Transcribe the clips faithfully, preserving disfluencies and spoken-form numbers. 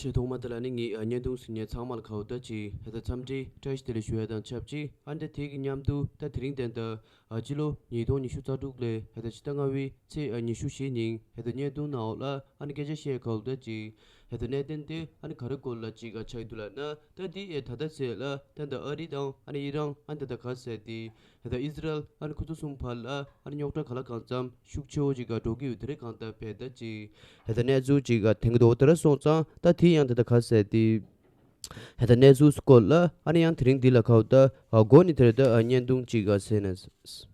ཆེས་ཐོག་མ་དེ་ལ་ནི་ངས་ཨ་བརྙན་ཐུང་གཟིགས་མཁན་ཚང་མ་ལ་ཁ་བོ་ད་ཅིག་ཧེ་ད་འཚམས་འདྲི་བཀྲ་ཤིས་བདེ་ལེགས་ཞུ་ཡ་དང་ཆབས་ཅིག་ཨ་འདི་དེ་གི་མཉམ་དུ་ད་དེ་རིང་དེ་འདྲ་ཨ་སྤྱི་ལོ་ཉིས་སྟོང་ཉི་ཤུ་རྩ་དྲུག་ལོའི་ཧེ་ད་ཕྱི་ཟླ་ལྔ་པའི་ཚེས་ཨ་ཉི་ཤུ་བཞི་ཉིན་ཧེ་ད་བརྙན་ཐུང་ནང་འོག་ལ་ཨ་ནི་སྐད་ཆ་བཤད་ཁ་བོ་ད་ཅིག་ཧེ་ད་གནད་དོན་དེ་ཨ་ནི་ག་རེ་སྐོར་ལ་ཅིག་ཨ་ཆགས་ཀྱི་འདུག་ལབ་ན། ད་འདི་ཨེ་ད་ལྟ་ཚེས་ལ་ད་འདི་ཨ་རི་དང་ཨ་ནི་ཨི་རན་ཨ་ནི་ད་ད་ག་ཟེར་དེ། ཧེ་ད་ཨི་ཟི་རལ་ཨ་ནི་ཁོ་ཚོ་གསུམ་བར་ལ་ཨ་ནི་རྙོག་དྲ་ག་ལ་གང་འཚམ་ཤུགས་ཆེ་བོ་ཅིག་ག་འགྲོ་གི་ཡོད་དེ་རེད། གང་ལྟར་བས་ད་ཅིག་ཧེ་ད་གནས་ཚུལ་ཅིག་ག་དེང་གི་འདུག་དེ་ར་སོང་ཙང་ད་དེ་ཡང་དེ་ད་ག་ཟེར་དེ། ཧེ་ད་གནས་ཚུལ་སྐོར་ལ་ཨ་ནི་ཡང་དེ་རིང་འདི་ལ་ཁ་བོ་ད་ཨ་མགོ་ནི་དེ་རེད། ད་ཨ་བརྙན་ཐུང་ཅིག་ག་ཟེར་ནས།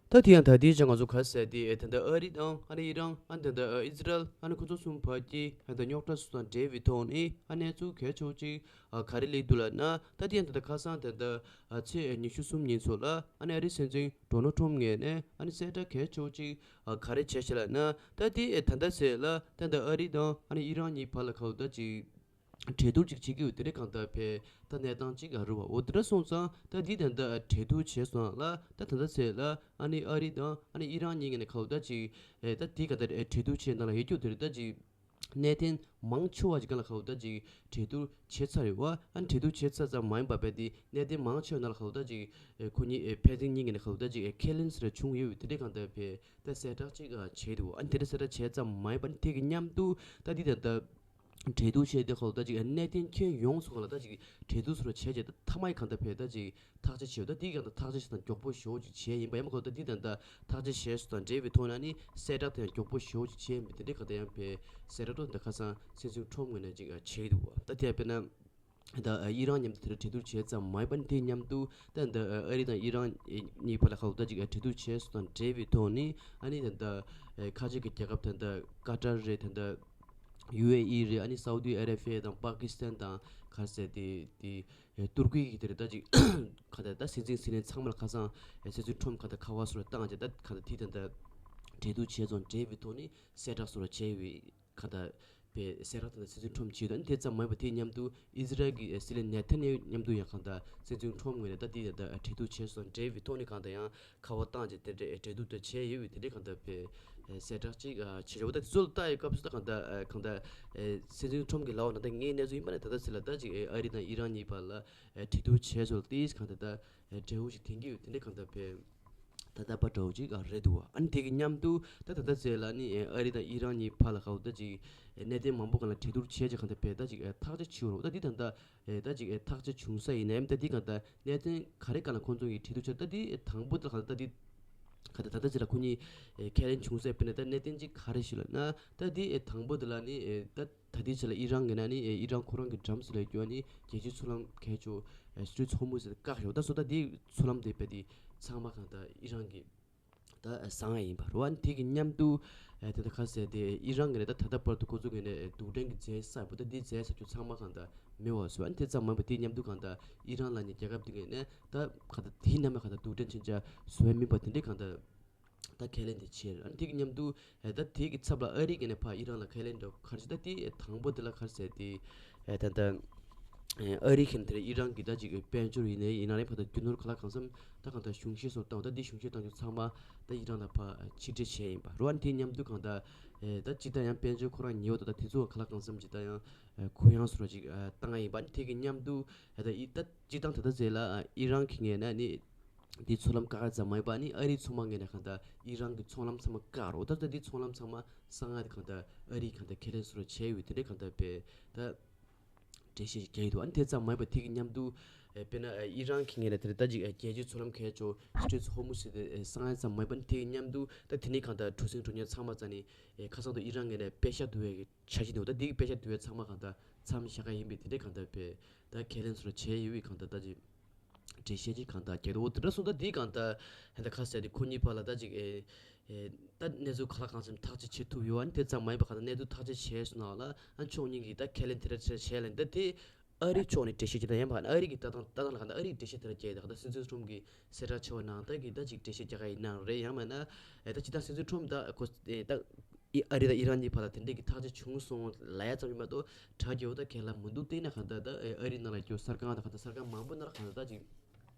ད་དེ་ཡང་ད་ལྟའི་ཆ་ང་ཚོ་ག་ཟེར་དེ་ཨེ་ད་ལྟ་ཨ་རི་དང་ཨ་ནི་ཨི་རན་ཨ་ནི་ད་ལྟ་ཨ་ཨི་ཟི་རལ་ཨ་ནི་ཁོ་ཚོ་གསུམ་བར་གྱི་ཨ་ད་རྙོག་དྲ་སོགས་དང་འབྲེལ་བའི་ཐོག་ནས་ཨ་གནས་ཚུལ་གལ་ཆེ་བོ་ཅིག་ཨ་ག་རེ་སླེབས་འདུག་ལབ་ན། ད་དེ་ཡང་ད་ལྟ་ཁ་སང་ད་ལྟ་ཨ་ཚེས་ཉི་ཤུ་གསུམ་ཉིན་ཚོ་ལ་ཨ་ནི་ཨ་རི་སྲིད་འཛིན་ཌོ་ནལ་ཊམ་ངོས་ནས་ཨ་ནི་གསལ་བསྒྲགས་གལ་ཆེ་བོ་ཅིག་ཨ་ག་རེ་བྱས་ཤག་ལབ་ན། ད་དེ་ཨེ་ད་ལྟ་ཚེས་ལ་ད་ལྟ་ཨ་རི་དང་ཨ་ནི་ཨི་རན་གཉིས་བར་ལ་ཁ་བོ་ད་ཅིག་གྲོས་བསྡུར་ཅིག་བྱེད་ཀྱི་ཡོད་དེ་རེད། གང་ལྟར་བས་ད་གནས་སྟངས་ཅིག་ཨ་རུ་བ་འོ་དེ་འདྲ་སོང་ཙང་ད་འདི་ད་ལྟ་གྲོས་བསྡུར་བྱས་སོང་ལ། ད་ད་ལྟ་ཚེ་ལ་ཨ་ནི་ཨ་རི་དང་ཨ་ནི་ཨི་རན་གཉིས་ཀྱི་ནས་ཁ་བོ་ད་ཅིག་ཨེ་ད་འདི་ག་ད་གྲོས་བསྡུར་བྱས་ནང་ལ་ཡོད་རྒྱུ་དེ་རེད། ད་ཅིག་གནད་དོན་མང་ཆེ་བ་ཅིག་ག་ལ་ཁ་བོ་ད་ཅིག་གྲོས་བསྡུར་བྱས་ཚར་ཡོད་བ། ཨ་ནི་གྲོས་བསྡུར་བྱས་ཚར་ཙམ་མ་ཡིན་པ་བས་དེ་གནད་དོན་མང་ཆེ་བ་ནང་ལ་ཁ་བོ་ད་ཅིག་ཨེ་ཁོ་གཉིས་ཨེ་ཕན་ཚུན་གཉིས་ཀྱི་ནས་ཁ་བོ་ད་ཅིག་ཨེ་ཁས་ལེན་ཟེར་བྱུང་ཡོད་དེ་འདྲའི་གང་ལྟར་བས་ད་གསལ་བསྒྲགས་ཅིག་ཨ་བྱས་འདུག་ཨ་ནི་དེ་འདྲ་གསལ་བསྒྲགས་བྱས་ཙམ་མ་ཡིན་པ་ནི་དེ་གི་མཉམ་དུ་ད་འདི་ད་ལྟ་གྲོས་བསྡུར་བྱས་དེ་ཁོ་ད་ཅིག་གནད་དོན་ཁྱོན་ཡོངས་སུ་ཁོ་ལ་ད་ཅིག་གྲོས་བསྡུར་སོགས་བྱས་རྗེས་ད་མཐའ་མའི་གང་ལྟར་བས་ད་ཅིག་ཐག་གཅོད་བྱས་ཡོད། ད་འདི་གང་ལྟར་ཐག་གཅོད་བྱས་ན་མགྱོགས་པོ་ཞེ་པོ་ཅིག་བྱས་ཡིན་པ་ཡང་ཁོ་ད་འདི་ད་ལྟ་ཐག་གཅོད་བྱས་སོ་དང་འབྲེལ་བའི་ཐོག་ན་ནི་གསལ་བསྒྲགས་དེ་ཡང་མགྱོགས་པོ་ཞེ་པོ་ཅིག་བྱས་ཡིན་པ་དེ་འདྲའི་གང་ལྟར་ཡང་བས་གསལ་བསྒྲགས་ཐོག་ད་ཁ་སང་སྲིད་འཛིན་ཁྲོམ་ངོས་ནས་ཅིག་བྱས་འདུག་ད་དེ་ཡང་དཔེར་ན་ད་ཨི་རན་མཉམ་དུ་དེ་འདྲ་གྲོས་བསྡུར་བྱས་ཙམ་མ་ཡིན་པ་ནི་དེ་མཉམ་དུ་ད་ད་ཨ་རི་དང་ཨི་རན་གཉིས་བར་ལ་ཁ་ལོ་ད་ཅིག་གྲོས་བསྡུར་བྱས་སོ་དང་འབྲེལ་བའི་ཐོག་ནི་ཨ་ནི་ད་ད་ཁ་ཆེ་གི་རྒྱལ་ཁབ་ད་ད་ཀ་ཏར་རེད། ད་ད་ཡུ་ཨེ་ཨི་རེད། ཨ་ནི་སའུ་ཏི་ཨ་ར་བྷི་ཡ་དང་པ་ཀི་སི་ཐན་དང་ག་རེ་ཟེར་དེ་དེ་ཨེ་ཏུར་ཀི་གི་དེ་རེད། ད་ཅིག་ག་ད་ད་སྲིད་འཛིན་སྲིད་བློན་ཚང་མ་ལ་ཁ་སང་ཨེ་སྲིད་འཛིན་ཁྲོམ་ག་ད་ཁ་པར་སོ་ར་བཏང་རྗེས་ད་ག་ད་དེ་ད་ད་གྲོས་བསྡུར་བྱས་ཙང་འབྲེལ་བའི་ཐོག་ནས་གསལ་བསྒྲགས་སོ་ར་བྱས་ཡོད་ག་ད་པའི་གསལ་བསྒྲགས་ད་ད་སྲིད་འཛིན་ཁྲོམ་བྱས་ཡོད། ཨ་ནི་དེ་ཙམ་མ་ཡིན་པ་དེ་མཉམ་དུ་ཨི་ཟི་རལ་གྱི་ཨེ་སྲིད་བློན་ནེ་ཐན་ཡ་ཧུ་མཉམ་དུ་ཡང་ག་ད་སྲིད་འཛིན་ཁྲོམ་ངོས་ནས་ད་དེ་ད་ད་གྲོས་བསྡུར་བྱས་སོ་འབྲེལ་བའི་ཐོག་ནས་ག་ད་ཡང་ཁ་པར་བཏང་རྗེས་དེ་འདྲའི་གྲོས་བསྡུར་ད་བྱས་ཡོད་པའི་དེ་འདྲའི་ག་ད་པའི་གསལ་བསྒྲགས་ཅིག་བྱས་ཡོད། ད་དེ་ཚོ་ལ་ལྟ་ཡི་སྐབས་སུ་ད་ག་ད་ག་ད་སྲིད་འཛིན་ཁྲོམ་གྱི་ལའོ་ན་ད་ངའི་གནས་ཚུལ་ཡིན་པ་ནས་ད་ད་ཚེ་ལ་ད་ཅིག་ཨ་རི་དང་ཨི་རན་གཉིས་བར་ལ་གྲོས་བསྡུར་བྱས་ཚོ་ལ་ཏིས་གང་ལྟར་ད་འབྲས་བུ་ཞིག་ཐོན་གྱི་ཡོད། དེ་འདྲའི་གང་ལྟར་བས་ད་ལྟ་པ་འདྲ་བོ་ཅིག་རེད་འདུག་ཨ་ནི་དེ་གི་མཉམ་དུ་ད་ད་ལྟ་ཚེ་ལ་ནི་ཨ་རི་དང་ཨི་རན་གཉིས་བར་ལ་ག་འོ་ད་ཅིག་གནད་དོན་མང་པོ་གང་ལ་གྲོས་བསྡུར་བྱས་ཀྱི་གང་ལྟར་བས་ད་ཅིག་ཐག་གཅོད་བྱེད་རོགས། ད་འདི་ད་ལྟ་ད་ཅིག་ཐག་གཅོད་བྱུང་ས་ཡིན་ནའི་ད་འདི་གང་ལྟར་གནད་དོན་ག་རེ་གང་ལ་ཁོང་ཚོ་གི་གྲོས་བསྡུར་བྱས། ད་འདི་དང་པོ་ད་གང་ལྟར་ད་འདི་ག་ད་ད་ལྟ་ཅིག་ལ་ཁོ་གཉིས་ཁས་ལེན་བྱུང་ས་དཔེར་ན་ད་གནད་དོན་ཅིག་ག་རེ་ཞིག་ལབ་ན་ད་འདི་དང་པོ་དེ་ལ་ནི་ད། ད་ལྟའི་ཆ་ལ་ཨི་རན་གྱི་ནང་ནི་ཨི་རན་ཁོ་རང་གི་འགྲམ་ཟེར་ལ་སྐྱོ་ནི་རྒྱལ་སྤྱིའི་མཚོ་ལམ་གལ་ཆེ་སི་ཊྲེཊ་ཧོར་མུ་ཟེར་བཀག་ཡོད། ད་སོ་ད་དེའི་མཚོ་ལམ་དེ་བས་དེ་ཚང་མ་གང་ད་ཨི་རན་གྱི་ད་བཟང་ཡ་ཡིན་པ་རེད་བ། ཨ་ནི་དེ་གི་མཉམ་དུ་ཨ་དེ་ད་ག་ཟེར་དེ་ཨི་རན་གྱི་ནས་ད་ད་ལྟ་བར་དུ་ཁོ་ཚོ་གི་ནས་རྡུལ་ཕྲན་གྱི་རྫས་གསར་པ་ད་དེ་རྫས་གསར་རྒྱུ་ཚང་མ་གང་ད་མེད་བ་སོ། ཨ་ནི་དེ་ཙམ་མ་ཡིན་པ་དེ་མཉམ་དུ་གང་ད་ཨི་རན་ལ་ནི་རྒྱལ་ཁབ་དེ་གི་ནས་ད་གང་ད་དེའི་ནང་མ་གང་ད་རྡུལ་ཕྲན་ཆེན་ཆ་བཟོ་ཡ་མིན་པ་དེ་འདྲའི་གང་ད། ད་ཁས་ལེན་དེ་བྱས། ཨ་ནི་དེ་གི་མཉམ་དུ་ཨེ་ད་དེ་གི་ཚབ་ལ་ཨ་རི་གི་ནས་ཕར་ཨི་རན་ལ་ཁས་ལེན་འདྲ་ག་རེ་བྱས། ད་དེ་དང་པོ་དེ་ལ་ག་རེ་ཟེར་དེ་ཨེ་ད་ད་ཨེ་ཨ་རི་གི་དེ་ཨི་རན་གི་ད་ཅིག་དཔལ་འབྱོར་ཡིན་ནའི་ཡིན་ན་རེད་ཕར་ད་རྒྱུ་ནོར་ག་ལ་གང་འཚམ་ད་གང་ད་གཞུང་བཞེས་སོགས་བཏང་། ད་དེ་གཞུང་བཞེས་བཏང་རྒྱུ་ཚང་མ་ད་ཨི་རན་ལ་ཕར་ཕྱིར་སྤྲད་བྱས་ཡིན་པ་རེད་བ། ཨ་ནི་དེ་མཉམ་དུ་གང་ད་ཨེ་ད་ཅིག་ད་ཡང་དཔལ་འབྱོར་ཁོ་རང་ཉེ་བ་ད་ད་དེ་ཚོ་ག་ལ་གང་འཚམ་ཅིག་ད་ཡང་ཨེ་གུ་ཡངས་སུ་ར་ཅིག་ཨེ་བཏང་ཡ་ཡིན་པ། ཨ་ནི་དེ་གི་མཉམ་དུ་ཨེ་ད་ཨི་ད་སྤྱིར་བཏང་ད་ལྟ་ཟེར་ལ་ཨི་རན་གྱི་ངོས་ནས་ནི། འདི་མཚོ་ལམ་བཀག་ཡ་ཙམ་མ་ཡིན་པ་ནི་ཨ་རིའི་མཚོ་དམག་ངོས་ནས་གང་ལྟར་ཨི་རན་གྱི་མཚོ་ལམ་ཚང་མ་བཀག་རོགས། ད་ལྟ་འདི་མཚོ་ལམ་ཚང་མ་གསང་ཡ་དེ་གང་ལྟར་ཨ་རིས་གང་ལྟར་ཁས་ལེན་སོ་ར་བྱས་ཡོད། དེ་འདྲའི་གང་ལྟར་བས་ད་འགྲེལ་བཤད་ཅིག་རྒྱག་གི་འདུག་ཨ་ནི་དེ་ཙམ་མ་ཡིན་པ་དེ་གི་མཉམ་དུ་ཨེ་དཔེར་ན་ཨེ་ཨི་རན་གྱི་ངོས་ནས་དེ་ད་ཅིག་ཨེ་རྒྱལ་སྤྱིའི་མཚོ་ལམ་གལ་ཆེ་སི་ཊྲེཊ་ཧོར་མུ་ཟེར་དེ་ཨེ་གསང་ཡ་ཙམ་མ་ཡིན་པ་ནི་དེ་གི་མཉམ་དུ་ད་དེ་ནས་གང་ལྟར་གྲུ་གཟིངས་འགྲོ་མཁན་ཚང་མ་རྩ་ནས་ཨེ་ཁ་སང་དུ་ཨི་རན་ངོས་ནས་པེ་ཤ་བསྡུ་བའི་འཆར་གཞི་འདུག་ད་འདི་གི་པེ་ཤ་བསྡུ་བའི་ཚང་མ་གང་ལྟར་མཚམས་བཞག་ག་ཡིན་པས། དེ་འདྲའི་གང་ལྟར་བས་ད་ཁས་ལེན་སོ་ར་བྱས་ཡོད་པའི་གང་ལྟར་ད་ཅིག་འགྲེལ་བཤད་ཅིག་གང་ལྟར་རྒྱག་འདུག་འོ་དེ་འདྲ་སོང་ད་འདི་གང་ལྟར་ཧེ་ད་ཁ་གསལ་དེ་ཁོ་གཉིས་བར་ལ་ད་ཅིག་ཨེ་ཨེ་ད་གནས་ཚུལ་ག་ལ་གང་འཚམ་ཐག་གཅོད་བྱེད་ཐུབ་ཡོད། ཨ་ནི་དེ་ཙམ་མ་ཡིན་པ་གང་ལྟར་གནས་ཚུལ་ཐག་གཅོད་བྱས་སོང་ན་ལ་ཨ་ཕྱོགས་གཉིས་ཀྱིས་ད་ཁས་ལེན་དེ་འདྲ་བྱས་བྱས་ལ་ད་དེ་ཨ་རིའི་ཕྱོགས་ནས་འགྲེལ་བཤད་ཅིག་ད་ཡིན་པ་ཨ་རི་གི་ལྟ་སྟངས་ལྟ་སྟངས་ལ་གང་ལྟར་ཨ་རིས་འགྲེལ་བཤད་དེ་འདྲ་བརྒྱབ་ད་གང་ལྟར་སྲིད་འཛིན་ཁྲོམ་གྱི་གསལ་བསྒྲགས་བྱས་པ་ནང་ལྟར་གྱི་ད་ཅིག་འགྲེལ་བཤད་རྒྱག་ག་ཡིན་ནའང་རེད། ཡང་མིན་ན་ཨེ་ད་ཅིག་ད་སྲིད་འཛིན་ཁྲོམ་ད་ཁོ་ཨེ་ད། ཨི་ཨ་རི་དང་ཨི་རན་གཉིས་བར་ལ་དེ་འདྲའི་གི་ཐག་གཅོད་བྱུང་སོང་ལབ་ཡ་ཙམ་ཡིན་མ་གཏོགས་དྲ་རྒྱ་བོ་ད་གལ་ལ་མི་འདུག་བལྟས་ན་གང་ལྟར་ད་ཨ་རི་ནང་ལ་སྐྱོ་གསར་ཁང་དང་གང་ལྟར་གསར་ཁང་མང་པོ་ནང་ལ་གང་ལྟར་ད་ཅིག་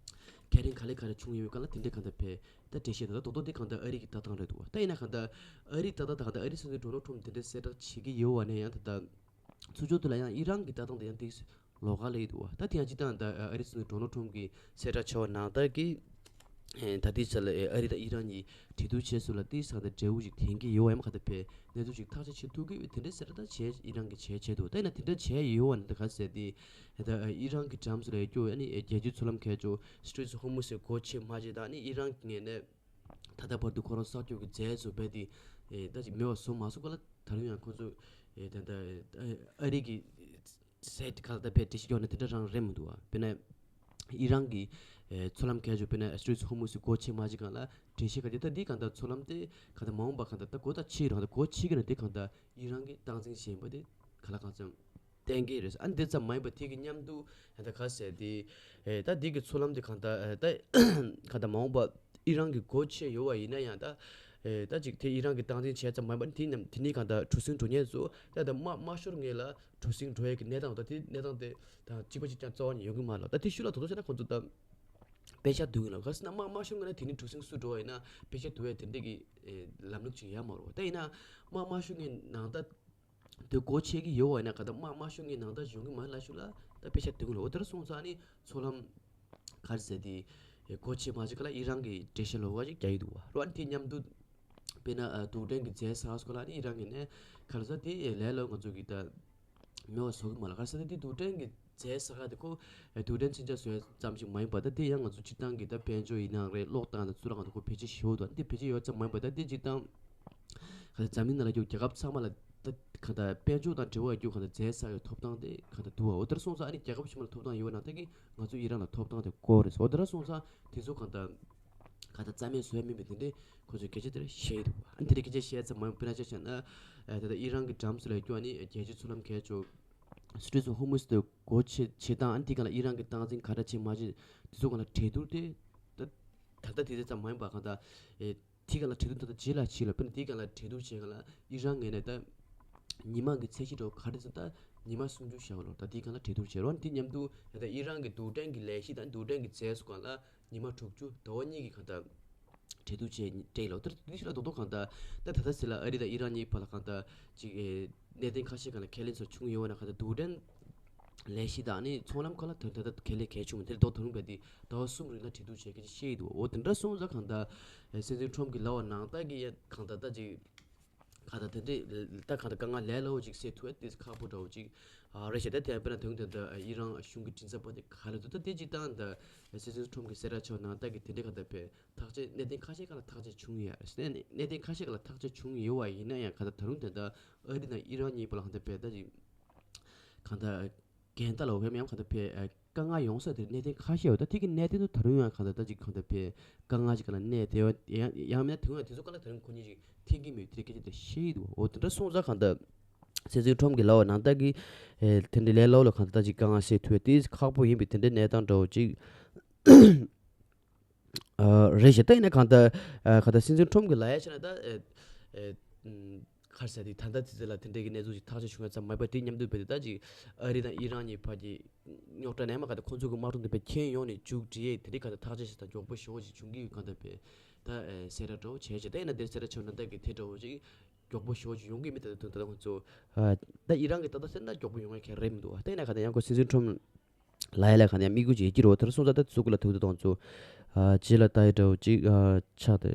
ག་རེ་ག་ལེ་ག་རེ་བྱུང་ཡོད་ག་ལ་དེ་འདྲའི་གང་ལྟར་བས་ད་འགྲེལ་བཤད་ད་ལྟ་རྡོག་རྡོག་དེ་གང་ལྟར་ཨ་རི་གི་ལྟ་སྟངས་རེད་འདུག་བ། ད་ཡིན་ན་གང་ལྟར་ཨ་རི་ལྟ་སྟངས་ད་གང་ལྟར་ཨ་རི་སྲིད་འཛིན་ཌོ་ནལ་ཊམ་དེ་འདྲ་གསལ་བསྒྲགས་བྱེད་ཀྱི་ཡོད་བ་ནས་ཡང་ད་ལྟ་ཚུར་ཕྱོགས་དེ་ལ་ཡང་ཨི་རན་གྱི་ལྟ་སྟངས་དེ་ཡང་ཏིག་ལོགས་ཀ་ལ་ཡོད་འདུག་བ། ད་དེ་ཡང་སྤྱིར་བཏང་ད་ཨ་རི་སྲིད་འཛིན་ཌོ་ནལ་ཊམ་གྱིས་གསལ་བསྒྲགས་བྱས་པ་ནང་ལྟར་གྱི་ད་ལྟའི་ཆ་ལ་ཨ་རི་དང་ཨི་རན་གཉིས་གྲོས་བསྡུར་བྱས་སོང་ལ་ཏིག་ཙམ་ད་འབྲས་བུ་ཞིག་ལྡན་གྱི་ཡོད་བ་ཡང་གང་ལྟར་བས་གནས་ཚུལ་ཞིག་ཐག་གཅོད་བྱེད་ཐུབ་ཀྱི་ཡོད། དེ་འདྲའི་གསལ་བསྒྲགས་ད་བྱས་ཨི་རན་གྱིས་བྱས་བྱས་འདུག་ད་ཡིན་ན་དེ་འདྲ་བྱས་ཡོད་བ་ནི་ད་ག་ཟེར་ཏེ་ད་ཨི་རན་གྱི་འགྲམ་སུ་ལ་ཡོད་རྒྱུ་ཨ་ནི་རྒྱལ་སྤྱིའི་མཚོ་ལམ་ཁ་ཕྱོགས་Straits of Hormuz་སྒོ་ཕྱེ་མ་བྱེད་དང་ཨ་ནི་ཨི་རན་གྱི་ངོས་ནས་ད་ལྟ་བར་དུ་ཁོ་རང་གསར་འགྱུར་གྱི་རྫས་སུ་སྦས་ཏེ་ད་ཅིག་མེད་པ་བཟོ་མ་སོང་ག་ལ། ད་རུང་ཡང་ཁོ་ཚོ་ད་ལྟ་ཨ་རི་གི་ཟེར་ག་ལ་ད་བས་འགྲེལ་བཤད་རྒྱག་ནས་དེ་འདྲ་རང་རེད་མི་འདུག་བ། དཔེར་ན་ཨི་རན་གྱི་མཚོ་ལམ་གས་ཆོ་དཔེར་ན་Straits of Hormuz་སྒོ་ཕྱེ་མ་བྱེད་གང་ལ་འགྲེལ་བཤད་ག་དེ་ད་འདི་གང་ལྟར་མཚོ་ལམ་དེ་གང་ལྟར་མ་འོངས་པ་གང་ལྟར་ད་སྒོ་ད་ཕྱེ་རང་ད་སྒོ་ཕྱེ་གི་ན་དེ་གང་ལྟར་ཨི་རན་གྱི་སྟངས་འཛིན་བྱེད་པ་དེ་ག་ལ་གང་འཚམ་གཏན་འཁེལ་རེད། ཨ་འདི་ཙམ་མ་ཡིན་པ་དེ་གི་མཉམ་དུ་ད་ག་ཟེར་དེ་ད་འདི་གི་མཚོ་ལམ་དེ་གང་ལྟར་ད་གང་ལྟར་མ་འོངས་པ་ཨི་རན་གྱི་སྒོ་ཕྱེ་ཡོད་བ་ཡིན་ན་ཡང་ད་ད་ཅིག་དེ་ཨི་རན་གྱི་སྟངས་འཛིན་བྱས་ཙམ་མ་ཡིན་པ་དེ་མཉམ་དེ་ནི་གང་ལྟར་གྲུ་གཟིངས་འགྲོ་མཁན་ཚོ་ད་ད་དམག་མ་ཤོར་ངེས་ལ། གྲུ་གཟིངས་འགྲོ་ཡས་ཀྱི་གནས་སྟངས་དང་དེ་གནས་སྟངས་དེ་དང་གཅིག་པ་གཅིག་རྐྱང་རྩ་བ་ནས་ཡོང་གི་མ་རེད་ལ། ད་དེ་ཤུལ་ལ་དོ་དོ་བྱས་ན་ཁོང་ཚོ་ད་པེ་ཤ་བསྡུ་གི་ལ། ག་ཟེར་ན་དམག་དམག་ཤོར་ངེས་ན་དེ་ནི་གྲུ་གཟིངས་སུ་འགྲོ་བ་ཡིན་ན་པེ་ཤ་བསྡུ་བའི་དེ་འདྲས་ཀྱི་ལམ་ལུགས་ཅིག་ཡོད་མ་རེད་བ། ད་ཡིན་ན་དམག་དམག་ཤོར་ངེས་ནང་ད་དེ་སྒོ་ཕྱེ་གི་ཡོད་བ་ཡིན་ན་ག་ད་དམག་དམག་ཤོར་ངེས་ནང་ད་ཡོང་གི་མ་རེད་ལ། ཤུལ་ལ་ད་པེ་ཤ་བསྡུ་གི་ལ། འོ་དེ་འདྲ་སོང་ཙང་ནི་མཚོ་ལམ་ག་རེ་ཟེར་དེ་སྒོ་ཕྱེ་མ་བྱེད་ག་ལ་ཨི་རན་གྱི་འགྲེལ་བཤད་ལོགས་ཀ་ཅིག་རྒྱག་གི་འདུག་བ། རོ་ཨ་ནི་དེ་མཉམ་དུ། དཔེར་ན་ཨ་རྡུལ་ཕྲན་གྱི་རྫས་ཟེར་སྐོར་ལ་ནི་ཨི་རན་གྱི་ནས་ག་ལ་ས་དེ་ལས་ལོ་ང་ཚོ་གི་ད་མེད་པ་བཟོ་གི་མ་ལ། ག་ལ་ས་དེ་དེ་རྡུལ་ཕྲན་གྱི་རྫས་ཟེར་ག་དེ་ཁོ་རྡུལ་ཕྲན་མཚོན་ཆ་བཟོ་ཡ་ཙམ་ཞིག་མ་ཡིན་པ་ད་དེ་ཡང་ང་ཚོ་སྤྱིར་བཏང་གི་ད་དཔལ་འབྱོར་ཡིན་ནའང་རེད། གློག་བཏང་ད་ཚུར་ལ་ང་ཚོ་ཁོ་བེད་སྤྱོད་ཞུ་འདུག་དེ་བེད་སྤྱོད་ཡོད་ཙམ་མ་ཡིན་པ་ད་དེ་སྤྱིར་བཏང་ག་ལ་འཛམ་གླིང་ནང་ལ་ཡོད་རྒྱལ་ཁབ་ཚང་མ་ལ་ད་ག་ད་དཔལ་འབྱོར་དང་འབྲེལ་བ་ཡོད་རྒྱུ་ག་ད་རྫས་ཟེར་གི་ཐོབ་ཐང་དེ་ག་ད་འདུག་བ། འོ་དེར་སོང་ཙང་ཨ་ནི་རྒྱལ་ཁབ་ཕྱི་མ་ལ་ཐོབ་ཐང་ཡོད་པ་ན་ད་གི་ང་ཚོ་ཨི་རན་ལ་ཐོབ་ཐང་དེ་དགོས་རེད། འོ་དེར་སོང་ཙང་དེ་ཚོ་གང་ལྟར་གང་ལྟར་རྩ་མེད་བཟོ་ཡ་མིན་པའི་དེ་འདྲའི་ཁོ་ཚོས་སྐད་ཆ་དེ་འདྲ་བཤད་ཀྱི་འདུག་ཨ་ནི་དེ་འདྲའི་སྐད་ཆ་བཤད་ཙམ་མ་ཡིན་པ་དཔེར་ན་ཆ་བཞག་ན་ད་ལྟ་ཨི་རན་གྱི་འགྲམ་སུ་ལ་སྐྱོ་ཨ་ནི་རྒྱལ་སྤྱིའི་མཚོ་ལམ་གས་ཆོ་Straits of Hormuz་དེ་སྒོ་ཕྱེ་ཕྱེ་སྟངས། ཨ་ནི་དེ་གང་ལ་ཨི་རན་གྱི་སྟངས་འཛིན་ག་འདྲ་བྱེད་མ་བྱེད་དེ་ཚོ་གང་ལ་གྲོས་བསྡུར་དེ་ད་ད་ལྟ་དེ་དེ་ཙམ་མ་ཡིན་པ་གང་ལྟར་ཨེ་དེ་གང་ལ་གྲོས་བསྡུར་ད་ལྟ་རྗེས་ལ་བྱེད་ལ། དཔེར་ན་དེ་གང་ལ་གྲོས་བསྡུར་བྱེད་གང་ལ་ཨི་རན་ངོས་ནས་ད་ཉི་མ་གི་ཚད་གཞི་འདྲ་བོ་ག་རེ་ཟེར་ད་ཉི་མ་སུམ་ཅུ་བཞག་ལོ། ད་དེ་གང་ལ་གྲོས་བསྡུར་བྱེད་རོགས། དེ་མཉམ་དུ་ད་ལྟ་ཨི་རན་གྱི་རྡུལ་ཕྲན་གྱི་ལས་གཞི་དང་རྡུལ་ཕྲན་གྱི་རྫས་སུ་གང་ལ་ཉི་མ་དྲུག་ཅུ་ཟླ་བ་གཉིས་ཀྱི་གང་ལྟར་གྲོས་བསྡུར་བྱས་སྤྲད་ལོ། ད་དེ་ཤུལ་ལ་རྡོག་རྡོག་གང་ལྟར་ད་ད་ལྟ་ཟེར་ལ་ཨ་རི་དང་ཨི་རན་གཉིས་བར་ལ་གང་ལྟར་ཅིག་ཨེ་གནད་དོན་ཁ་ཤས་གང་ལ་ཁས་ལེན་ཚོར་བྱུང་ཡོད་བ་ན་གང་ལྟར་རྡུལ་ཕྲན་ལས་གཞི་དང་ནི་ཚོང་ལམ་ཁག་ལ་ད་ད་ད་ཁས་ལེན་གལ་ཆུང་མི་དེ་ལ་རྡོག་ད་རུང་བས་དེ་ཟླ་བ་གསུམ་རིང་ལ་གྲོས་བསྡུར་བྱས་སྐད་ཆ་བཤད་ཡི་འདུག་འོ་དེ་འདྲ་སོང་ཙང་གང་ལྟར་སྲིད་འཛིན་ཁྲོམ་གྱི་ལབ་པ་ནང་ལྟར་གྱི་ཡ་གང་ལྟར་ད་ཅིག་གང་ལྟར་དེ་འདྲའི་ད་གང་ལྟར་དཀའ་ངལ་ལས་སླ་བོ་ཅིག་སེལ་ཐུབ་ཡ་དེ་ཁག་པོ་འདྲ་བོ་ཅིག་ཨ་རེད་ཤག་ད་དེ་ཡང་དཔེར་ན་དོན་དེ་འདྲ་ཨི་རན་གཞུང་གི་མགྲིན་ཚབ་པ་དེ་ག་ལ་འདུག་ད་དེ་ཅིག་ད་ད་སྲིད་འཛིན་ཁྲོམ་གྱི་གསལ་བསྒྲགས་བྱས་པ་ནང་ལྟར་གྱི་དེ་འདྲའི་གང་ལྟར་བས་ཐག་གཅོད་གནད་དོན་ཁ་ཤས་ཁག་ལ་ཐག་གཅོད་བྱུང་ཡོད་རེད། གནད་དོན་ཁ་ཤས་ཁག་ལ་ཐག་གཅོད་བྱུང་ཡོད་པ་ཡིན་ན་ཡང་གང་ལྟར་ད་རུང་དེ་འདྲ་ཨ་རི་དང་ཨི་རན་གཉིས་བར་ལ་གང་ལྟར་བས་ད་ཅིག་གང་ལྟར་འགལ་ཟླ་ལ་འོས་འཕེན་ཡང་གང་ལྟར་བས་དཀའ་ངལ་ཡོང་ས་དེར་གནད་དོན་ཁ་ཤས་ཡོད། ད་དེ་གི་གནད་དོན་དུ་ད་རུང་ཡང་གང་ལྟར་ད་ཅིག་གང་ལྟར་བས་དཀའ་ངལ་ཅིག་ག་ལ་གནས་དེ་ཡང་ཡང་མིན་ན་དེ་སྔོན་དེ་ཚོ་ག་ལ་ད་རུང་ཁོ་གཉིས་ཅིག་འཐེན་གྱི་མེད་དེ་སྐད་ཆ་དེ་བཤད་ཀྱི་འདུག་འོ་དེ་འདྲ་སོང་ཙང་གང་ལྟར་སྲིད་འཛིན་ཁྲོམ་གྱི་ལབ་པ་ནང་ལྟར་གྱི་ཨེ་དེ་འདྲའི་ལས་སླ་བོ་ལ་གང་ལྟར་ད་ཅིག་དཀའ་ངལ་སེལ་ཐུབ་ཡ་དེ་ཁག་པོ་ཡིན་པའི་དེ་འདྲའི་གནས་སྟངས་འདྲ་བོ་ཅིག་ཨ་རེད་ཤག་ད་ཡིན་ན་གང་ལྟར་ཨ་གང་ལྟར་སྲིད་འཛིན་ཁྲོམ་གྱི་ལབ་ཡ་བྱས་ན་ད་ཨེ་ཨེ་ཨམ་ག་རེ་ཟེར་དེ་ད་ལྟ་དེ་ཚོ་ལ་དེ་འདྲའི་གི་གནས་ཚུལ་ཅིག་ཐག་གཅོད་བྱུང་ཡ་ཙམ་མ་ཡིན་པ་དེ་མཉམ་དུ་བས་དེ་ད་ཅིག་ཨ་རི་དང་ཨི་རན་གཉིས་བར་གྱི་རྙོག་དྲ་ནས་མ་གང་ལྟར་ཁོང་ཚོ་གི་དམག་གྲོན་དེ་བས་ཁྱོན་ཡོངས་ནས་མཇུག་སྒྲིལ་ཡས་དེ་འདྲའི་གང་ལྟར་ཐག་གཅོད་ཞིག་དང་མགྱོགས་པོ་ཞེ་པོ་ཅིག་བྱུང་གི་ཡོད། གང་ལྟར་བས་ད་ཨེ་གསལ་བསྒྲགས་འདྲ་བོ་བྱས་ཤག་ད་ཡིན་ན་དེ་གསལ་བསྒྲགས་བྱུང་ན་ད་གི་དེ་འདྲ་བོ་ཅིག་མགྱོགས་པོ་ཞེ་པོ་ཅིག་ཡོང་གི་མེད། ད་དུང་ད་ལྟ་ཁོང་ཚོ་ཨ་ད་ཨི་རན་གྱི་ད་ལྟ་ཟེར་ན་མགྱོགས་པོ་ཡོང་ཡ་གང་རེད་མི་འདུག་ད་ཡིན་ན་གང་ལྟར་ཡང་ཁོ་སྲིད་འཛིན་ཁྲོམ་ལབ་ཡ་ལ་གང་ལྟར་ཡང་དམིགས་ཡུལ་ཅིག་ཡོད་ཀྱི་རེད། དེར་སོང་ཙང་ད་དེ་ཚོ་གི་ལ་ཐུག་དུས་དང་ཚོ་ཨ་རྗེས་ལ་ལྟ་ཡ་འདྲ་བོ་ཅིག་ཨ་ཆགས་ཏེ།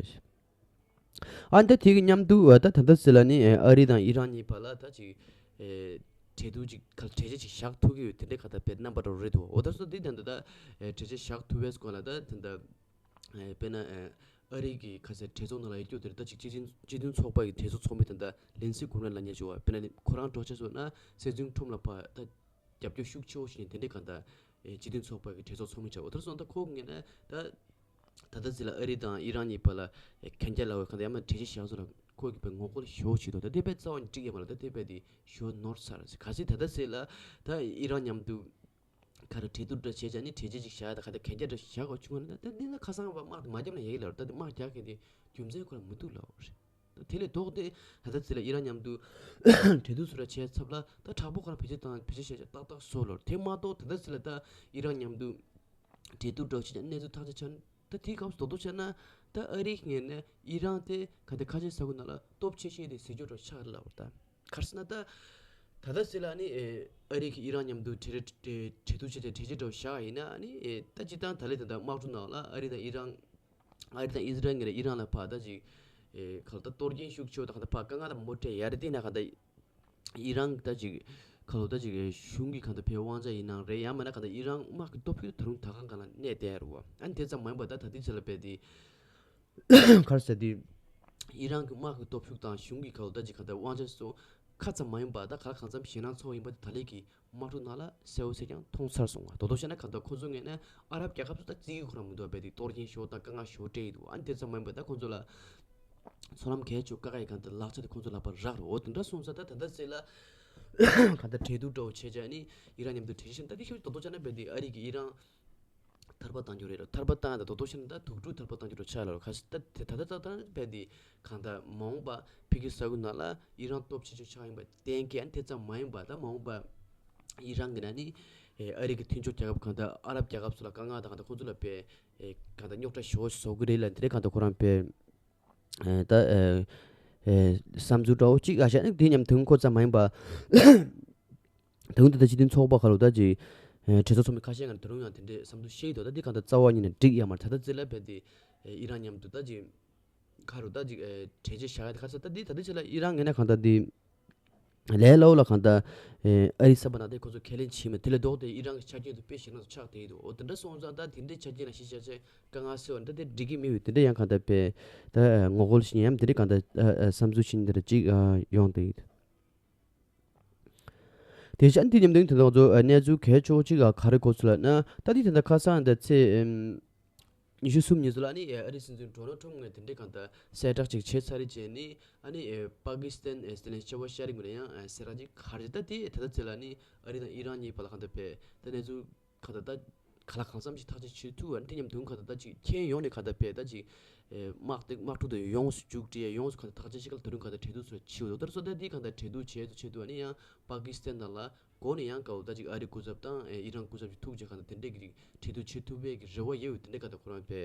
ཨ་ནི་ད་དེ་གི་མཉམ་དུ་ཨ་ད་ད་ལྟ་ཟེར་ལ་ནི་ཨ་རི་དང་ཨི་རན་གཉིས་བར་ལ་ད་ཅིག་ཨེ་གྲོས་བསྡུར་ཅིག་ག་གྲོས་ཆོད་ཅིག་བཞག་ཐུབ་ཀྱི་ཡོད་དེ་འདྲའི་ག་ད་བས་རྣམ་པ་འདྲ་བོ་རེད་འདུག་འོ་ད་སོ་དེ་ད་ད་ད་ཨེ་གྲོས་ཆོད་བཞག་ཐུབ་པའི་སྐོར་ལ་ད་ད་ད། ཨེ་དཔེར་ན་ཨེ་ཨ་རི་གི་ཁ་སའི་གྲོས་ཚོགས་ནང་ལ་ཡོད་རྒྱུ་དེར་ད་ཅིག་སྤྱི་མཐུན་སྤྱི་མཐུན་ཚོགས་པ་གི་གྲོས་ཚོགས་ཚོགས་མི་དེ་འདྲ་ལིན་སི་གྷོ་རན་ལབ་མཁན་ཅིག་ཡོད་པ། དཔེར་ན་ཁོ་རང་འགྲོ་ཆ་སོང་ན་སྲིད་འཛིན་ཁྲོམ་ལ་ཕར་ད་རྒྱབ་སྐྱོར་ཤུགས་ཆེ་བོ་ཞིག་ནས་དེ་འདྲའི་གང་ལྟར་ཨེ་སྤྱི་མཐུན་ཚོགས་པ་གི་གྲོས་ཚོགས་ཚོགས་མི་བྱ་བ། དེར་སོང་ད་ཁོ་ངས་ན་ད་ད་ལྟ་ཟེར་ལ་ཨ་རི་དང་ཨི་རན་གཉིས་བར་ལ་ཨེ་གན་རྒྱ་ལབ་པའི་གང་ལྟར་ཡང་མ་གྲོས་ཆོད་བཞག་སོང་ལ་ཁོ་གི་པའི་ངོ་རྒོལ་ཞེ་བོ་བྱེད་འདུག་ད་དེ་པའི་རྩ་བ་ནས་འགྲིག་ཡ་མ་ལ་ད་དེ་པའི་དེ་ཞེ་བོ་ནོར་ཚར་ཟེར། ག་ཚོད་ད་ལྟ་ཟེར་ལ་ད་ཨི་རན་མཉམ་དུ། ག་རེ་གྲོས་བསྡུར་འདྲ་བྱས་ཙང་ནི་གྲོས་ཆོད་ཅིག་བཞག་ད་ག་ད་གན་རྒྱ་འདྲ་བཞག་དགོས་བྱུང་བ་ན་ད་འདི་ལ་ཁ་སང་བ་དམག་དེ་མ་བརྒྱབ་ན་ཡག་གི་ལ། ད་དེ་དམག་རྒྱག་མཁན་དེ་རྒྱུ་མཚན་ཁོ་རང་མི་འདུག་ལབ་རེད། ད་དེ་ལས་ལྡོག་སྟེ་ད་ལྟ་ཚེ་ལ་ཨི་རན་མཉམ་དུ་གྲོས་བསྡུར་སུ་ར་བྱས་ཚབ་ལ་ད་དྲག་པོ་ཁོ་རང་བེད་སྤྱོད་བཏང་བེད་སྤྱོད་བྱས་ཏག་ཏག་བཟོ་ལོ། དེ་མ་གཏོགས་ད་ལྟ་ཚེ་ལ་ད་ཨི་རན་མཉམ་དུ་ འབྲེལ་གཏུག་འདྲ་བོ་བྱས་ནས་གནས་ཚུལ་ཐག་གཅོད་བྱས་ན། ད་དེའི་སྐབས་སུ་རྡོག་རྡོག་བྱས་ན། ད་ཨ་རིའི་ངོས་ནས་ཨི་རན་དེ་ག་འདི་ཁ་ཆེ་ས་ཁུལ་ནང་ལ་སྟོབས་ཆེ་ཤོས་དེ་ཟེར་རྒྱུ་འདྲ་བོ་ཆགས་རེད་ལབ་པ་རེད། ད་ག་རེ་ཟེར་ན། ད་ད་ལྟ་ཟེར་ལ་ནི། ཨ་རི་གིས་ཨི་རན་མཉམ་དུ་གྲོས་གྲོས་གྲོས་བསྡུར་བྱས་ཏེ་གྲོས་གཞི་འདྲ་བོ་བཞག་ཡིན་ན་ནི། ད་སྤྱིར་བཏང་ད་ལན་ད་ལྟ་དམག་འཁྲུག་ནང་ལ་ཨ་རི་དང་ཨི་རན། ཨ་རི་དང་ཨི་ཟི་རལ་ངོས་ནས་ཨི་རན་ལ་ཕར་ད་ཅིག་ཨེ་ག་ལ་ད་གཏོར་སྐྱོན་ཤུགས་ཆེ་བོ་དང་ག་ད་ཕར་དཀའ་ངལ་དང་མོ་སྤྲད་ཡ་རེད། དེ་ན་ག་ད་ཨི་རན་ད་ཅིག་ག་ལ་ད་ཅིག་གཞུང་གི་ག་ད་ཕར་དབང་ཆ་ཡིན་ནའང་རེད། ཡང་མིན་ན་ག་ད་ཨི་རན་དམག་གི་སྟོབས་ཤུགས་ད་རུང་ད་ག་ག་ལ་གནས་བསྡད་ཡ་རེད་བ། ཨ་ནི་དེ་ཙམ་མ་ཡིན་པ་ད་ད་ལྟའི་ཆ་ལ་རྦད་དེ། ག་རེ་ཟེར་དེ། ཨི་རན་གྱི་དམག་གི་སྟོབས་ཤུགས་དང་གཞུང་གི་ག་ལ་ད་ཅིག་ག་ད་དབང་ཆ་སོགས་ཁ་ཙམ་མ་ཡིན་པ་ད་ག་ལ་གང་འཚམ་ཞེད་སྣང་ཚོར་བ་ཡིན་པ་དེ་ད་ལན་གྱི་དམག་འཁྲུག་ནང་ལ་གསལ་པོ་གསལ་རྐྱང་མཐོང་ཚར་སོང་བ། དོ་དོ་བཤད་ན་ག་ད་ཁོ་ཚོ་ངོས་ནས་ཨ་རབ་རྒྱལ་ཁབ་ཚོ་ད་བརྩི་གི་ཁོ་རང་མི་འདུག་བ། རྦད་དེ་གཏོར་སྐྱོན་ཤོར་དང་དཀའ་ངལ་ཤོར་སྤྲད་ཡི་འདུག་ཨ་ནི་དེ་ཙམ་མ་ཡིན་པ་ད་ཁོ་ཚོ་ལ་ཚོང་ལམ་གལ་ཆེ་བོ་དཀའ་ཁག་ཡི་ག་ད་ལག་ཆ་དེ་ཁོ་ཚོ་ལག་པར་རག་རེད། འོ་དེ་འདྲ་སོང་ཙང་ད་ད་ལྟ་ཟེར་ལ་ག་ད་གྲོས་བསྡུར་འདྲ་བོ་བྱས་བྱས་ནི་ཨི་རན་མཉམ་དུ་གྲོས་གཞི་བཞག་ད་དེ་ཤོད་དོ་དོ་བྱས་ན་རྦད་དེ་ཨ་རི་གིས་ཨི་རན་ཐར་པ་གཏང་རྒྱུ་རེད་ལ། ཐར་པ་བཏང་ཡ་ད་དོ་དོ་བཤད་ན་ད་དུག་སྦྲུལ་ཐར་པ་གཏང་རྒྱུ་རེད་ཆགས་ལ། ཁ་ཤས་ད་དེ་ད་ད་ད་ད་རྦད་དེ་གང་ལྟར་མ་འོངས་པ་ཕ་གི་ས་ཁུལ་ནང་ལ་ཨི་རན་སྟོབས་ཆེ་ཤོས་ཆགས་ཡིན་པ་གཏན་འཁེལ། ཨ་ནི་དེ་ཙམ་མ་ཡིན་པ་ད་མ་འོངས་པ་ཨི་རན་གྱི་ནང་ནི་ཨ་རི་གི་མཐུན་ཕྱོགས་རྒྱལ་ཁབ་གང་ལྟར་ཨ་རབ་རྒྱལ་ཁབ་ཚོ་ལ་དཀའ་ངལ་དང་གང་ལྟར་ཁོང་ཚོ་ལ་དཔེ་གང་ལྟར་རྙོག་དྲ་ཞེ་པོ་བཟོ་གི་རེད་ལ། དེ་རེད་གང་ལྟར་ཁོ་རང་དཔེ་ད་བསམ་ཚུལ་འདྲ་བོ་གཅིག་ཨ་ཤ་ནི་དེ་མཉམ་དུ་ཁོ་ཙམ་མ་ཡིན་པ། དེ་རིང་ད་ལྟ་སྤྱི་མཐུན་ཚོགས་པ་ཁ་ལོ་ད་ཅིག་གྲོས་ཚོགས་ཚོགས་མི་ཁ་ཤས་ཀྱིས་དེ་རིང་ཡང་དེ་འདྲའི་བསམ་ཚུལ་བཤད་ཀྱི་འདུག་ད་འདི་གང་ལྟར་རྩ་བ་ཉིད་ནས་འགྲིག་ཡ་མ་རེད། ད་ལྟ་ཚེ་ལ་རྦད་དེ་ཨི་རན་མཉམ་དུ་ད་ཅིག་ཁ་རུ་ད་ཅིག་གྲོས་ཆོད་བཞག་ཡ་དེ་ག་ཚོད་ད་འདི་ད་ལྟ་ཚེ་ལ་ཨི་རན་ངོས་ནས་གང་ལྟར་འདི་ལས་སླ་བོ་ལ་གང་ལྟར་ཨ་རི་ས་ཕག་ནང་དེ་ཁོ་ཚོ་ཁས་ལེན་བྱེད་མེད། དེ་ལས་ལྡོག་སྟེ་ཨི་རན་གྱི་ཆ་རྐྱེན་དུ་དཔེ་ཞེད་སྣང་དུ་ཆགས་བསྡད་ཡོད་འདུག་འོ་དེ་འདྲ་སོང་ཙང་ད་དེ་འདྲའི་ཆ་རྐྱེན་ལ་གཞི་བཞག་བྱས་དཀའ་ངལ་སེལ་བ་འདི་དེ་འགྲིག་གི་མེད་པས། དེ་འདྲ་ཡང་གང་ལྟར་དཔེ་ད་ངོ་རྒོལ་ཞིག་ཡིན་ནམ་དེ་འདྲའི་གང་ལྟར་བསམ་ཚུལ་ཞིག་འདི་འདྲ་ཅིག་ཡོང་བསྡད་ཡོད། དེ་བཞིན་དེ་མཉམ་དུ་དེ་ང་ཚོ་གནས་ཚུལ་གལ་ཆེ་བོ་གཅིག་ག་རེ་གོ་སོང་ལབ་ན། ད་དེ་དེ་འདྲ་ཁ་སང་འདི་ཚེས་ཉི་ཤུ་གསུམ་ཉིན་ཚོ་ལ་ནི་ཨ་རིའི་སྲིད་འཛིན་ཌོ་ནལ་ཊམ་ངོས་དེ་འདྲའི་གང་ལྟར་གསལ་བསྒྲགས་ཅིག་བྱས་ཚར་རེད། བྱས་ནི་ཨ་ནི་པ་ཀི་སི་ཐན་དེ་ནས་ཤ་བ་ཤ་རི་ངོས་ནས་ཡང་གསལ་བསྒྲགས་ཅིག་ག་རེ་ད་དེ་ད་ལྟ་ཚེ་ལ་ནི་ཨ་རི་དང་ཨི་རན་གཉིས་བར་ལ་གང་ལྟར་དཔེ་ད་གནས་ཚུལ་གང་ལྟར་ད་ག་ལ་གང་འཚམ་ཞིག་ཐག་གཅོད་བྱེད་ཐུབ་པ་ནི་དེ་མཉམ་དུ་གང་ལྟར་ད་ཅིག་ཁྱོན་ཡོངས་ནས་གང་ལྟར་དཔེ་ད་ཅིག་དམག་དེ་དམག་འཁྲུག་དེ་ཡོངས་སུ་མཇུག་སྒྲིལ་ཡ་ཡོངས་སུ་གང་ལྟར་ཐག་གཅོད་བྱེད་ག་ལ་ད་རུང་གང་ལྟར་གྲོས་བསྡུར་སོགས་བྱེད་འོ་དེར་སོ་ད་དེ་གང་ལྟར་གྲོས་བསྡུར་བྱེད་དུ་བྱེད་དུ་ཨ་ནི་ཡང་པ་ཀི་སི་ཐན་ནང་ལ་འགོ་ནས་ཡང་ག་ལ་ད་ཅིག་ཨ་རི་སྐུ་ཚབ་དང་ཨི་རན་སྐུ་ཚབ་ཅིག་ཐུག་བྱས་གང་ལྟར་དེ་འདྲས་ཀྱི་གྲོས་བསྡུར་བྱེད་ཐུབ་པའི་གི་རེ་བ་ཡོད་འོ་དེ་འདྲས་གང་ལྟར་ཁོ་རང་དཔེ་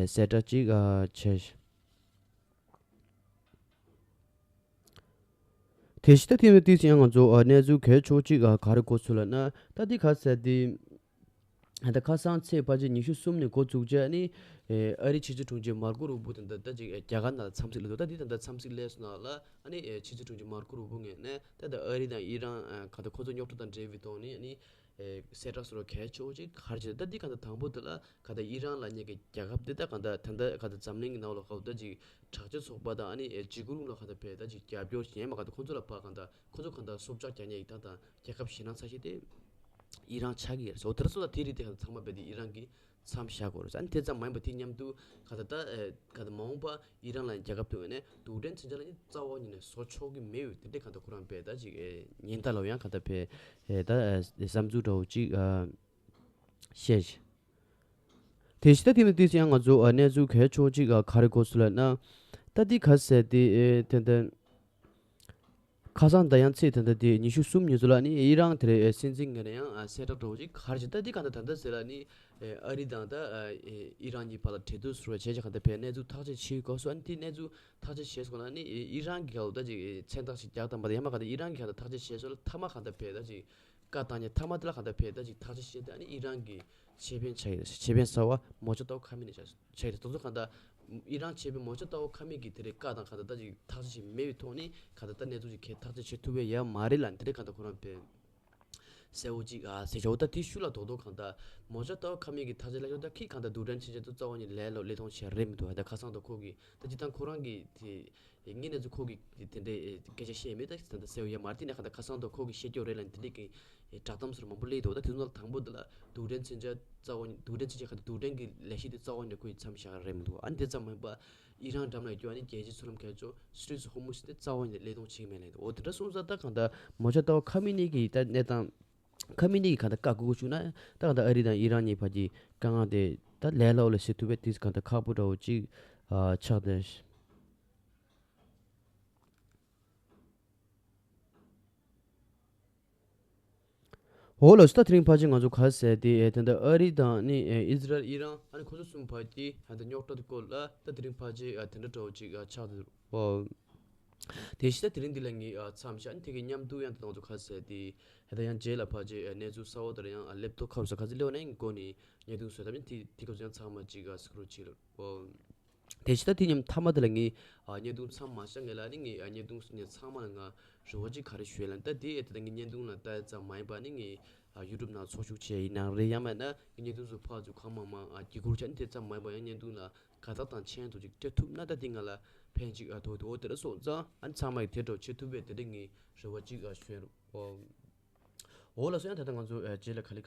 གསལ་བསྒྲགས་ཅིག་བྱས། དེ་བཞིན་ད་དེ་ནས་དེ་ཡང་ང་ཚོ་ཨ་གནས་ཚུལ་གལ་ཆེ་བོ་གཅིག་ག་རེ་གོ་སོང་ལབ་ན། ད་འདི་ག་ཟེར་དེ་ད་ཁ་སང་ཚེས་ཕལ་ཆེར་ཉི་ཤུ་གསུམ་ནས་འགོ་བཙུགས་བྱས་ནི་ཨ་རིའི་ཕྱི་སྲིད་དྲུང་ཆེ་མར་ཀོ་རུ་བོ་དེ་འདི་ད་ཅིག་རྒྱ་གར་ནང་ལ་འཚམས་གཟིགས་སླེབས་འདུག་ད་འདི་ད་ལྟ་འཚམས་གཟིགས་སླེབས་སོང་ན་ལ་ཨ་ནི་ཕྱི་སྲིད་དྲུང་ཆེ་མར་ཀོ་རུ་བོ་ངོས་ནས་ད་ལྟ་ཨ་རི་དང་ཨི་རན་ག་ད་ཁོ་ཚོ་རྙོག་དྲ་དང་འབྲེལ་བའི་ཐོག་ནས་ནི་གསལ་བསྒྲགས་སོགས་གལ་ཆེ་བོ་ཅིག་ག་རེ་བྱས་ད་འདི་ག་ད་དང་པོ་དེ་ལ་ག་ད་ཨི་རན་ལབ་མཁན་གྱི་རྒྱལ་ཁབ་དེ་ད་ག་ད་ད་ལྟ་ག་ད་འཛམ་གླིང་གི་ནང་ལ་ག་ད་ཅིག་དྲག་ཆས་ཚོགས་པ་དང་ཨ་ནི་ཨེ་འཇིགས་སྐུལ་ལ་ག་ད་ཕེ་ད་ཅིག་རྒྱབ་སྐྱོར་བྱེད་མ་ག་ད་ཁོ་ཚོ་ལ་ཕ་ག་ད་ཁོ་ཚོ་ག་ད་སྲོག་ཆགས་རྒྱག་མཁན་ཡིན་ད་ད་རྒྱལ་ཁབ་ཞེད་སྣང་ཚ་ཤོས་དེ་ཨི་རན་ཆགས་ཀྱི་ཡོད་རེད་ཟེར། འོ་དེ་ར་སོ་ད་དེ་རིགས་དེ་ག་ད་ཚང་མ་ཕེ་དེ་ཨི་རན་གྱི་མཚམས་བཞག་དགོས་རེད། ཨ་ནི་དེ་ཙམ་མ་ཡིན་པ་དེ་མཉམ་དུ་ག་ད་ད་ཨེ་ག་ད་མ་འོངས་པ་ཨི་རན་ལ་རྒྱལ་ཁབ་དེ་ངོས་ནས་རྡུལ་ཕྲན་མཚོན་ཆ་ལ་ནི་རྩ་བ་ཉིད་ནས་བཟོ་ཆོག་གི་མེད་འོ་དེ་འདྲས་ག་ད་ཁོ་རང་ཕེ་ད་ཅིག་ཨེ་ཉེན་བརྡ་ལ་ཡང་ག་ད་ཕེ་ཨེ་ད་ཨེ་བསམ་ཚུལ་འདྲ་བོ་ཅིག་ཨ་བཤད་ཤག་དེ་བཞིན་ད་དེ་ནས་དེ་ཡང་ང་ཚོ་ཨ་གནས་ཚུལ་གལ་ཆེ་བོ་གཅིག་ག་རེ་གོ་སོང་ལབ་ན། ད་འདི་ག་ཟེར་དེ་ཨེ་དེ་འདྲ་ཁ་སང་ད་ཡང་ཚེས་དེ་འདྲ་དེ་ཉི་ཤུ་གསུམ་ཉིན་ཚོ་ལ་ནི་ཨི་རན་དེ་རེད་ཨེ་སྲིད་འཛིན་ངོས་ནས་ཡང་ཨ་གསལ་བསྒྲགས་འདྲ་བོ་ཅིག་ག་རེ་བྱས་ད་འདི་ག་ད་ད་ལྟ་ཟེར་ལ་ནི་ཨེ་ཨ་རི་དང་ད་ཨེ་ཨི་རན་གྱི་བར་ལ་གྲོས་བསྡུར་ཟུར་བ་བྱས་ཀྱི་ག་ད་ཕེ་གནས་ཚུལ་ཐག་གཅོད་བྱེད་དགོས་སོ། ཨ་ནི་དེ་གནས་ཚུལ་ཐག་གཅོད་བྱས་སོང་ན་ནི་ཨེ་ཨི་རན་གྱི་ག་ད་ཅིག་ཨེ་མཚན་རྟགས་ཤིག་རྒྱག་དང་མ་ད་ཡང་མ་ག་ད་ཨི་རན་གྱི་ག་ད་ཐག་གཅོད་བྱས་སོང་ལ་མཐའ་མ་ག་ད་ཕེ་ད་ཅིག་བཀའ་བཏང་ཉིན་མཐའ་མ་དེ་ལ་གང་ལྟར་ཕེ་ད་ཅིག་ཐག་གཅོད་བྱས་ཏེ་ཨ་ནི་ཨི་རན་གྱི་ཆེ་དཔོན་ཆགས་ཡོད་རེད། ཆེ་དཔོན་གསར་བ་མོ་ཅོ་ཏའོ་ཁ་མི་ནི་ཆགས་ཡོད་རེད། དེ་ཚོ་གང་ལྟར་ཨི་རན་ཆེ་དཔོན་མོ་ཅོ་ཏའོ་ཁ་མི་གི་དེ་རེད་བཀའ་དང་གང་ལྟར་ད་ཅིག་ཐག་གཅོད་བྱས་མེད་པའི་ཐོག་ནས་གང་ལྟར་ད་གནས་ཚུལ་ཅིག་གས་ཐག་གཅོད་བྱེད་ཐུབ་པའི་ཡ་མ་རེད་ལ་དེ་རེད། གང་ལྟར་ཁོ་རང་ཕེ་གསལ་བོ་ཅིག་ཨ་ཟེར་ཆོག་ད་དེ་ཤུལ་ལ་རྡོག་རྡོག་གང་ལྟར་མོ་ཅོ་ཏའོ་ཁ་མི་གི་ཐག་གཅོད་ལ་ཤོག་ད་ཁི་གང་ལྟར་རྡུལ་ཕྲན་མཚོན་ཆ་དུ་རྩ་བ་ཉིད་ལས་ལོ་ལས་གཏོང་བྱས་རེད་མི་འདུག་ད་ཁ་སང་དུ་ཁོ་གི་ད་ཅི་ད་ཁོ་རང་གི་དེ། ངས་ནས་ཚུར་ཁོ་གི་དེ་འདྲའི་སྐད་ཆ་བཤད་མེད། ད་ད་ལྟ་གསལ་པོ་ཡོད་མ་རེད། དེ་ནས་གང་ལྟར་ཁ་སང་དུ་ཁོ་གི་བཤད་རྒྱུ་རེད་ལ་དེ་འདྲའི་གི་བསྒྲགས་གཏམ་ཟེར་མང་པོ་སླེབས་འདུག་ད་དེ་ཚོ་ནང་དང་པོ་འདི་ལ་རྡུལ་ཕྲན་མཚོན་ཆ་རྩ་བ་ཉིད་རྡུལ་ཕྲན་མཚོན་ཆ་ག་རེ་རྡུལ་ཕྲན་གི་ལས་གཞི་དེ་རྩ་བ་ཉིད་ནས་ཁོ་ཡི་མཚམས་བཞག་རེད་མི་འདུག་ཨ་ནི་དེ་ཙམ་མ་ཡིན་པ་ཨི་རན་འགྲམ་ལ་ཡོད་རྒྱུ་ཨ་ནི་རྒྱལ་སྤྱིའི་མཚོ་ལམ་ཁ་ཕྱོགས་Straits of Hormuz དེ་རྩ་བ་ཉིད་ནས་ལས་གཏོང་བྱེད་ཀྱི་མེད་ལབ་འདུག་འོ་དེ་འདྲ་སོང་ཙང་ད་གང་ལྟར་མོ་ཅོ་ཏའོ་ཁ་མི་ནི་གི་ད་གནས་སྟངས་ཁ་མི་ནི་གི་གང་ལྟར་བཀའ་བསྒོ་བཅུག་ན་ད་གང་ལྟར་ཨ་རི་དང་ཨི་རན་གཉིས་བར་གྱི་དཀའ་ངལ་དེ་ད་ལས་སླ་པོ་ལ་སེལ་ཐུབ་པའི་དེ་གང་ལྟར་ཁག་པོ་འདྲ་བོ་ཅིག་ཨ་ཆགས་བསྡད། འོ་ལགས་སོ། ད་དེ་རིང་ཕལ་ཆེར་ང་ཚོ་ག་རེ་ཟེར་དེ་ཨེ་ད་ལྟ་ཨ་རི་དང་ནི་ཨེ་ཨི་ཟི་རལ་ཨི་རན་ཨ་ནི་ཁོ་ཚོ་གསུམ་བར་གྱི་ཨ་ད་རྙོག་དྲ་དེ་སྐོར་ལ་ད་དེ་རིང་ཕལ་ཆེར་ཨ་དེ་འདྲ་འདྲ་བོ་ཅིག་ཨ་ཆགས་འདུག་ཨོ། དེ་བཞིན་ད་དེ་རིང་འདི་ལ་ངས་ཨ་མཚམས་བཞག་ནས་དེ་གི་མཉམ་དུ་ཡང་ད་ང་ཚོ་ག་རེ་ཟེར་དེ་ཨེ་ད་ཡང་རྗེས་ལ་ཕལ་ཆེར་ཨ་གནས་ཚུལ་གསར་བ་དང་ཡང་ཨ་ལེབ་ཐོག་ཁ་བཟོ་ག་ཚོད་སླེབས་ན་ཡང་སྒོ་ནས་བརྙན་ཐུང་བཟོས་ད་མིན་དེ་དེ་སྐབས་སུ་ཡང་ཚང་མ་ཅིག་ཨ་གཟིགས་རོགས་བྱེད་ལ་ཨོ། དེ་བཞིན་ད་དེ་མཉམ་མཐའ་མ་དེ་ལ་ངས་ཨ་བརྙན་ཐུང་མཚམས་མ་བཞག་ངེས་ལ་ནི་ངས་ཨ་བརྙན་ཐུང་ནས་ཚང་མ་ལ་ང་རེ་བ་ཅིག་ག་རེ་ཞུ་ཡ་ལ་ད་དེ་ཨེ་ད་ངས་བརྙན་ཐུང་ལ་ལྟ་ཡ་ཙམ་མ་ཡིན་པ་ནི་ངས་ཨ་ཡུ་ཊུབ་ནང་ཚོགས་ཞུགས་བྱས་ཡིན་ནའང་རེད། ཡང་མིན་ན་ངས་བརྙན་ཐུང་ཚོ་ཕར་ཚུར་གང་མང་མང་ཨ་བརྒྱུད་བསྐུར་བྱས་ནི་དེ་ཙམ་མ་ཡིན་པ་ཡང་བརྙན་ཐུང་ལ་དགའ་རྟགས་དང་མཆན་དུ་ཅིག་སྤྲད་ཐུབ་ན་ད་དེ་ང་ལ་ཕན་ཅིག་ཨ་ཐོགས་དེ་འོ་དེ་འདྲ་སོང་ཙང་ཨ་ནི་ཚང་མ་གིས་དེ་འདྲ་བྱེད་ཐུབ་པའི་དེ་འདྲ་ངས་རེ་བ་ཅིག་ཨ་ཞུ་ཡ་རེད་ཨོ། འོ་ལགས་སོ། ཡང་ད་ལྟ་ང་ཚོ་ཨ་རྗེས་ལ་ག་ལེ་